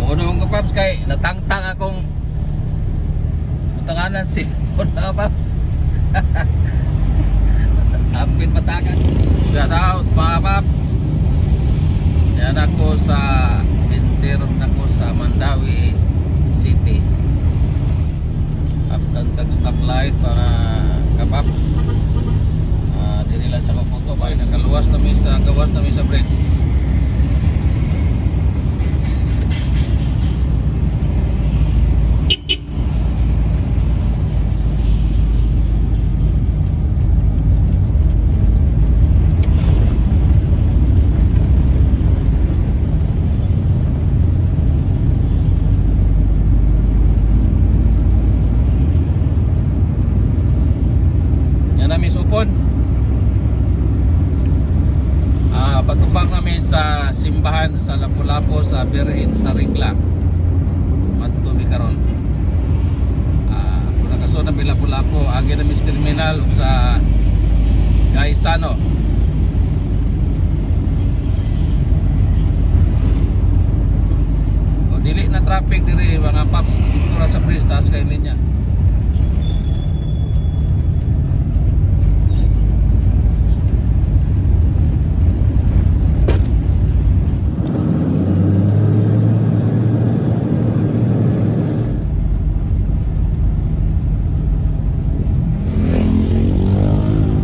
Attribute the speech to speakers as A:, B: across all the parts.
A: Una mga paps kay natangtang akong butanganan cellphone, mga paps. Apit patakan. Shout out, mga paps. Yan ako sa enter nako sa Mandaue City. After tag stoplight, mga kapaps. Diri lang sa Kokoto ba nakaluwas na mi sa gawas na mi sa bridge. Yan namin supon. Patubang namin sa simbahan sa Lapu-Lapu sa Birhen sa Rigla. Madto mi karon. Kung nakasunod na Lapu-Lapu, agi na sa terminal ug sa Gaisano. O dili na traffic diri, mga paps, dito ra sa bridge taas kay linya.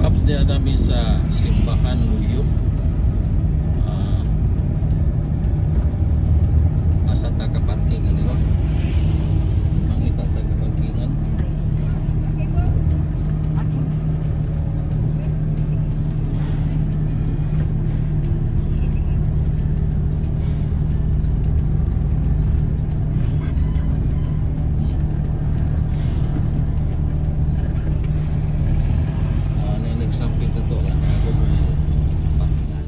A: Paps, di nami sa simbahan Luyo. Asa ta ka parking ani ba? Mangita ta ka parkingan. Nagsapit na to lang ako may parkingan.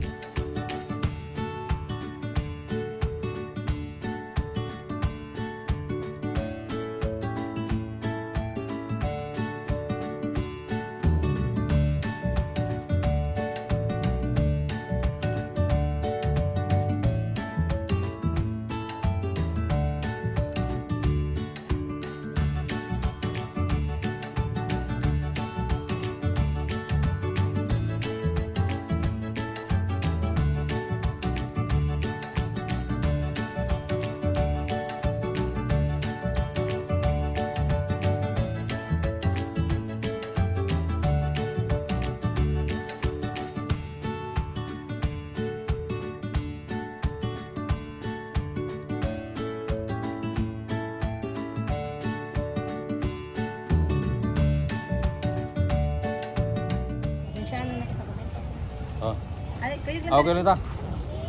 B: Pasensya na na isa ko.
A: Oh.
B: Ay, kayo.
A: Okay na ta.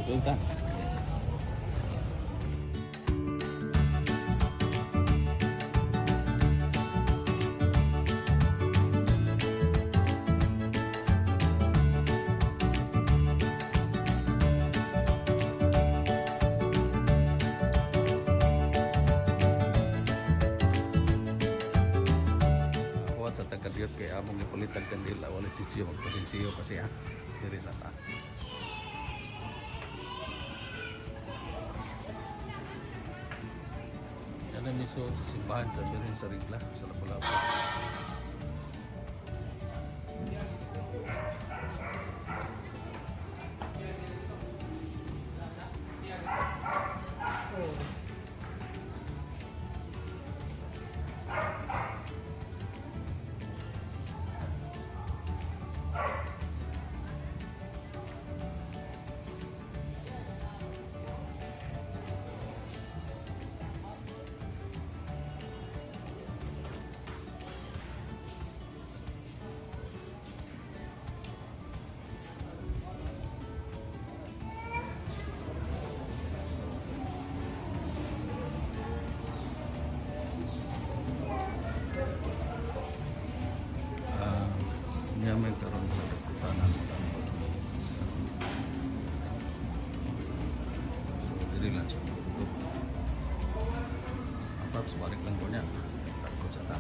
A: Okay ta. Kuha sa taga-diyot kay among ipulit ang kandila, wala sisiyo, magpasensiyo kasi ha. Diri na ta. Yan ang miso sa simbahan sa Birhen sa Rigla, sa Lapu-Lapu. Niya may karon sa kutanan. So, diri lang sa punto. Ang paps, balik lang ko niya. Takot sa ta.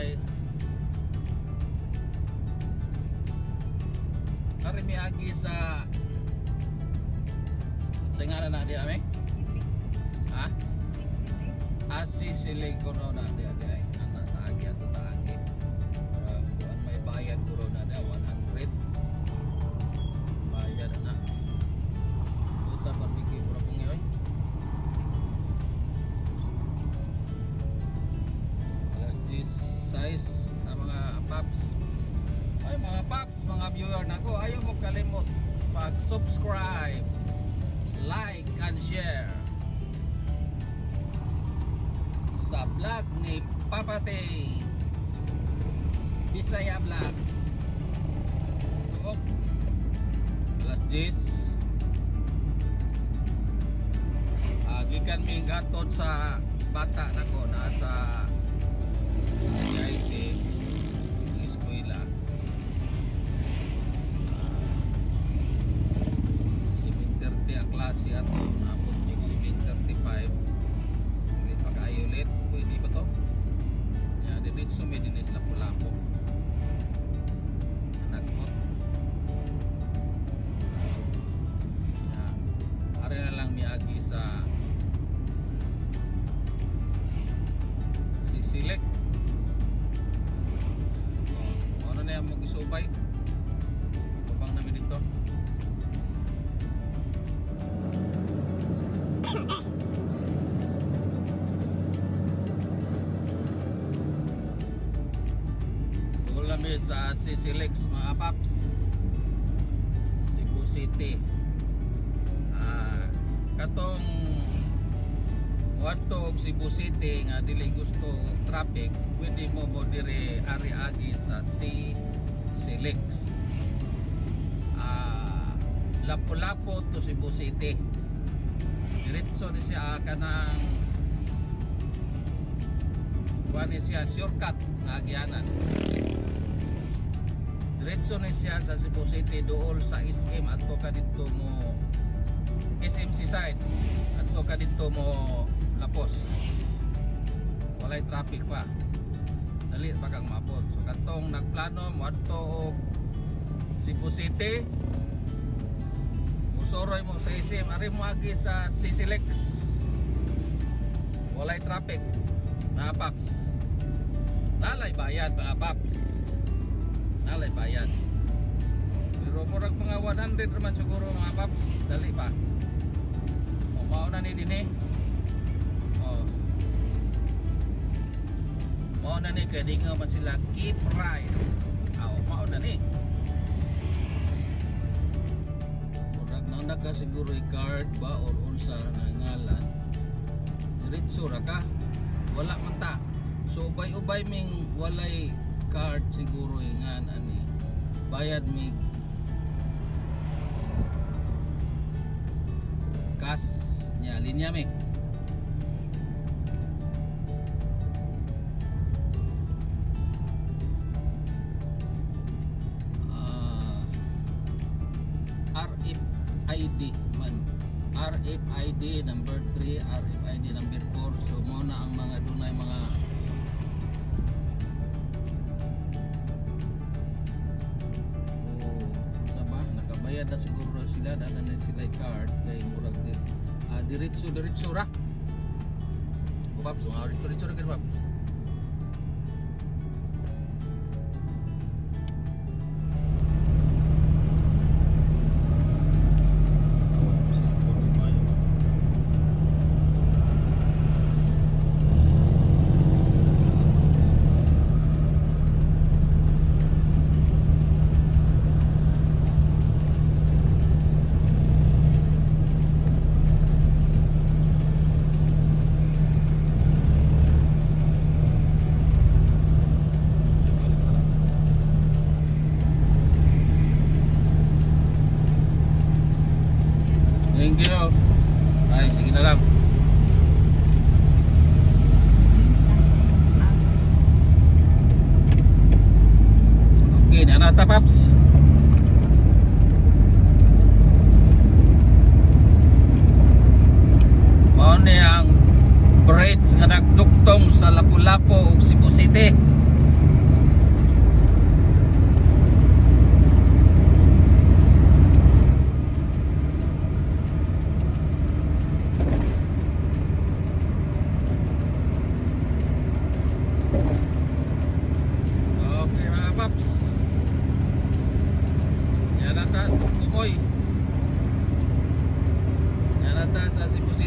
A: Bye. Ari miagi sa nga na di ami? Ha? Asi sila ko no na di di ay ang taagi ato taagi. Kuan may bayad ko na da 100. Bayad na. Puta barbecue pura kong yoy. Alas 10 size na mga paps. Ay mga paps, mga viewer nako, ayaw mo kalimot pag-subscribe, like and share sa vlog ni Papa T. Bisaya Vlog. Tuok. Alas 10. Gikan mi gatod sa bata nako na sa CIT ng eskwela. 7:30 ang klase ato, naabot mig 7:35. Hindi pa kaayo late, pwede pa to. Ya, diretso mi dinhi sa Lapu-Lapu. Nagpot. Ya, ari na lang miagi sa Sisilek. Oh, ano na yung mag-isubay? Tubang namin dito. Doon kami sa Sisilex mga paps. Cebu City. Katong Wadto og Cebu City nga dili gusto og traffic, pwede mo mo dire ari-agi sa C Silex. Lapu-Lapu to Cebu City. Diretso ni siya kanang kuan ni siya, shortcut nga agyanan. Diretso ni siya sa Cebu City duol sa SM, adto ka didto mo SM Seaside. Adto ka didto mo lapos. Walay traffic pa. Dali pa kang maabot. So katong nagplano mo adto og Cebu City, musoroy mo sa SM, ari mo agi sa Sisilex. Walay traffic mga paps. Nalay bayad mga paps. Nalay bayad. Pero murag mga 100 naman siguro mga paps, dali pa. O mao na ni dinhi. O. Mao na ni kay di nga man sila keep right. Aw, mao na ni. Murag nang naka siguro i-card ba or unsa nga ngalan. Diretso ra ka. Wala man ta. So ubay-ubay ming walay card siguro ingan ani. Bayad mi cash nya linya mi. RFID man. RFID number 3, RFID number 4. So mao na ang mga dunay mga oh, unsa ba? Nakabayad na siguro sila, dala na sila card kay murag di, diretso diretso ra. O paps, mga diretso diretso ra gyud, paps. Awa ang cellphone, maayo ba? Thank you. Ay, sige na lang. Okay, na nata, paps. Mao ni ang bridge nga nagduktong sa Lapu-Lapu ug Cebu City.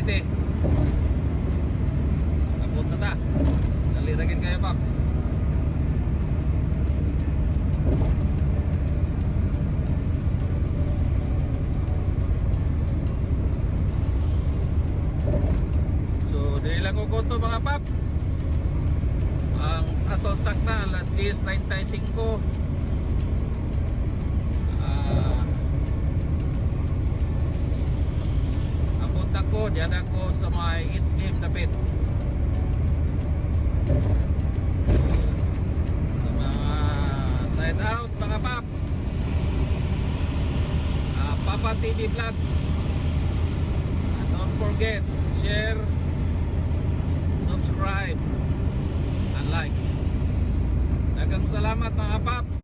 A: Cavite. Abot na ta. Dali ra gid kayo, paps. So, dili lang ko konto, mga paps. Ang atong takna, alas 10:35. Abot ako, diyan ako sa may SM dapit. Sa mga side out, mga paps. Papa TV Vlog. Don't forget, share, subscribe, and like. Dagang salamat, mga paps.